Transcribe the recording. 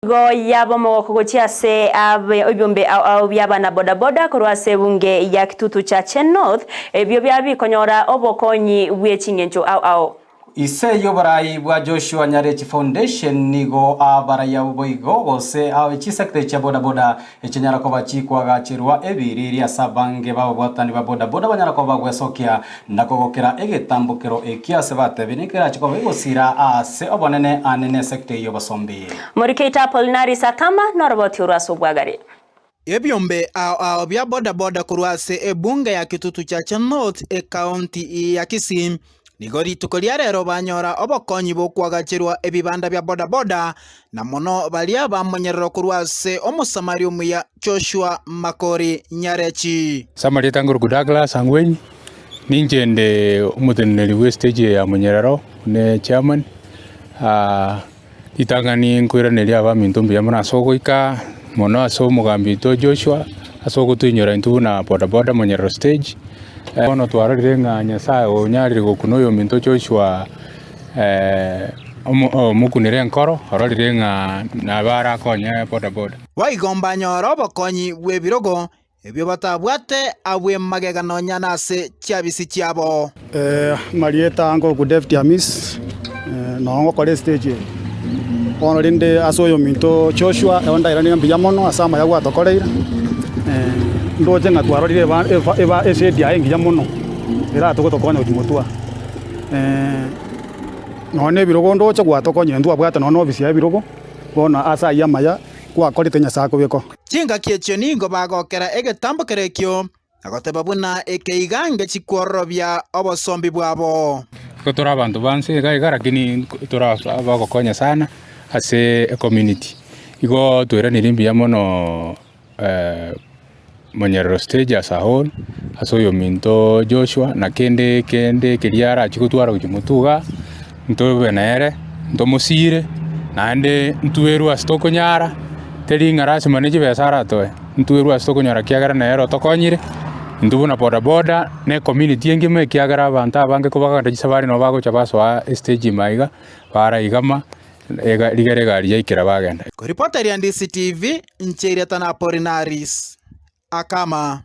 Igo yaba omogoko gochia ase ebiombe ao ao bi'abana bodaboda korwa ase ebunge ya Kitutu Chache North, ebio biabikonyora obokonyi bwe ching'encho ao ao. Ise y'oborai bwa Joshua Nyarechi Foundation nigo abarai abwo boigo gose chisecta chia bodaboda echinyara koba chikoagacherwa ebiriri ase abange b'ababwatani ba bodaboda banyara koba bagwesokia na kogokera egetambokero ekio ase batebire kerache koba egosira ase obonene ane nesecta eyio y'obosombi. Morikeita Apollinaris Akama noroboti orwo ase obwagare. Ebiombe ao ao bia bodaboda korwa ase ebunge ya Kitutu Chache North ekaonti ya Kisii nigo rituko ria rero banyora obokonyi bokwagacherwa ebibanda bia bodaboda na mono baria bamonyerero korwa ase omosamaria omuya Joshua Makori Nyarechi. Ase amarieta nkoruku Douglas Angwenyi, ninche inde omoteneneri bwe stage eye ya Munyerero buna echairman, ritang'ani nkoiraneria abaminto mbuya mono ase ogoika mono ase omogambi oito Joshua, ase ogotoinyora intwe buna bodaboda Munyerero stage, bono twarorire ng'a Nyasaye onyarire gokuna oyominto Joshua omokunere enkoro, ororire ng'a nabo arakonye bodaboda. Boigo mbanyore obokonyi bw'ebirogo ebio batabwate abwe magega nonya nase chiabisi chiabo. Marieta nkoku David Amis, noo ngokora estage eye. Bono rende ase oyominto Joshua, ero ndairanere mbuya mono ase amaya gwatokoreire, ndoche ng'a twarorire eba eba eba eshade yaye engiya mono, eratogotokonya gochia motwe aa. Nonya na ebirogo ndoche gwatokonyire ntwabwate nonya na ofisi ya ebirogo, bono ase ayio amaya gwakorete Nyasaye akobekwa. Chingaki echio nigo bagokera egetambo kerekio, na goteba buna ekeiga ngechikwororobia obosombi bwabo. Igo tore abanto ba nse iga iga lakini tore abagokonya sana ase ecommunity. Igo tweraneire mbuya mono Monyerero stage as a whole, ase oyominto Joshua, na kende kende keria arachie gotwara gochia motwe igaa, ntobe nere, ntomosire, naende ntwerwe ase tokonyara, teri ng'a lasima ne chibesa aratoe, ntwerwe ase tokonyara ekiagera nere otokonyire, intwe buna bodaboda, na ecommunity engima ekiagera abanto abange kobagenda chisafari nabo bagocha basoa estage ime aiga, baraigama. Rigere egari yaikera bagenda. Koripoteria DCTV, inche Iriata na Apolinaris Akama.